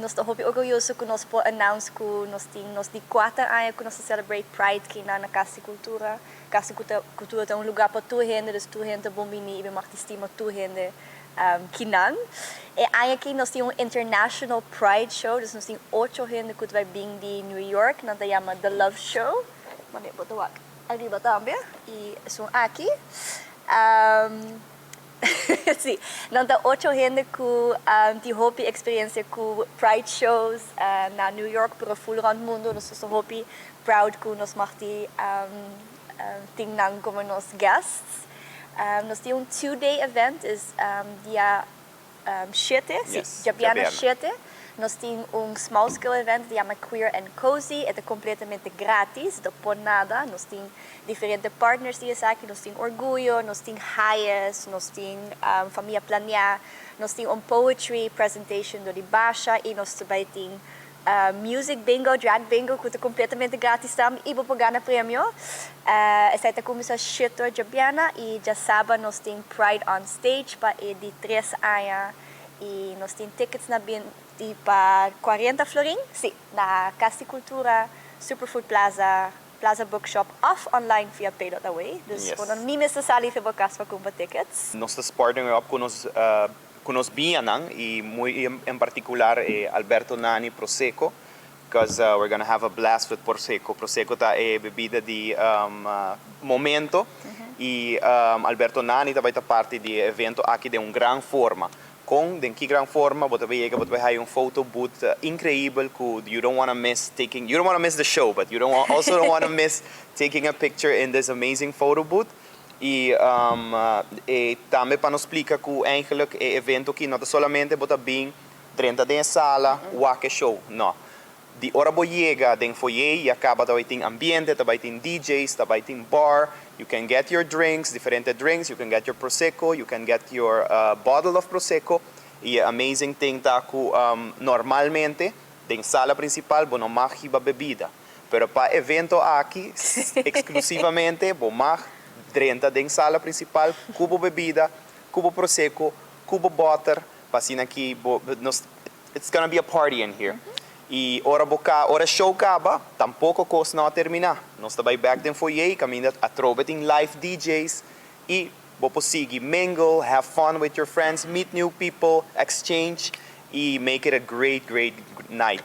Nos ta hopi orguyoso cu nos por announce cu nos tin nos di 4 aña cu nos ta celebrate Pride aki na Cas di Cultura. Cas di Cultura ta un lugar pa tur hende, dus tur hende bon bini y mag stima tur hende kinan. E aña aki nos tin un International Pride Show, dus nos tin ocho hende cu ta bin di New York, nan ta yama The Love Show. Mane bo ta ariba tambe y son aki. Si, nan ta ocho hende cu tin hopi experiencia cu Pride shows na New York, pero full rond mundo. Nos ta hopi proud cu nos mag tin nan como nos guests. Nos tin un 2-day event, is dia 7, si, diabierna 7. Nos tin un small scale event cu yama Queer and Cozy, e ta completamente gratis, no por nada. Nos tin diferente partners di esaki, nos tin Orguyo, nos tin Hayes, nos tin Famia Planea, nos tin un poetry presentation di Basha y nos tambe tin music bingo, drag bingo, cu ta completamente gratis tambe y bo por gana premio. Esaki ta cuminsa 7 diabierna y diasabra nos tin Pride on Stage pa e di 3 aña y nos tin tickets na bin di pa 40 florin, si, na Cas di Cultura, Superfood Plaza, Plaza Bookshop of online via pay.away. Dus bo no mester sali for di cas pa cumpra tickets. Nos ta partnering up cu nos biñanan y muy en particular Alberto Nani Prosecco, because we're gonna have a blast with Prosecco. Prosecco ta e bebida di momento y Alberto Nani tambe ta parti di e evento aki di un gran forma. Cu den ki gran forma, bo ta yega, bo ta haya un photo booth increibel cu you don't want to miss the show, but you don't want, also don't want to miss taking a picture in this amazing photo booth. E tambe pa nos splica cu eigenlijk e evento aki no ta solamente bo ta bin drenta den sala, wak show, no. Di ora bo yega den foyer y caba tambe tin ambiente, tambe tin DJs, tambe tin bar, you can get your drinks, diferente drinks, you can get your Prosecco, you can get your bottle of Prosecco. E amazing thing ta cu normalmente den sala principal bo no mag hiba bebida. Pero pa evento aki exclusivamente bo mag drenta den sala principal cu bo bebida, cu bo Prosecco, cu bo boter, pa asina aki bo, nos, it's gonna be a party in here. Y ora show caba, tampoco cos no a termina. Nos ta bay back den foyer, caminda atrobe tin live DJs y bo por sigui mingle, have fun with your friends, meet new people, exchange y make it a great, great night.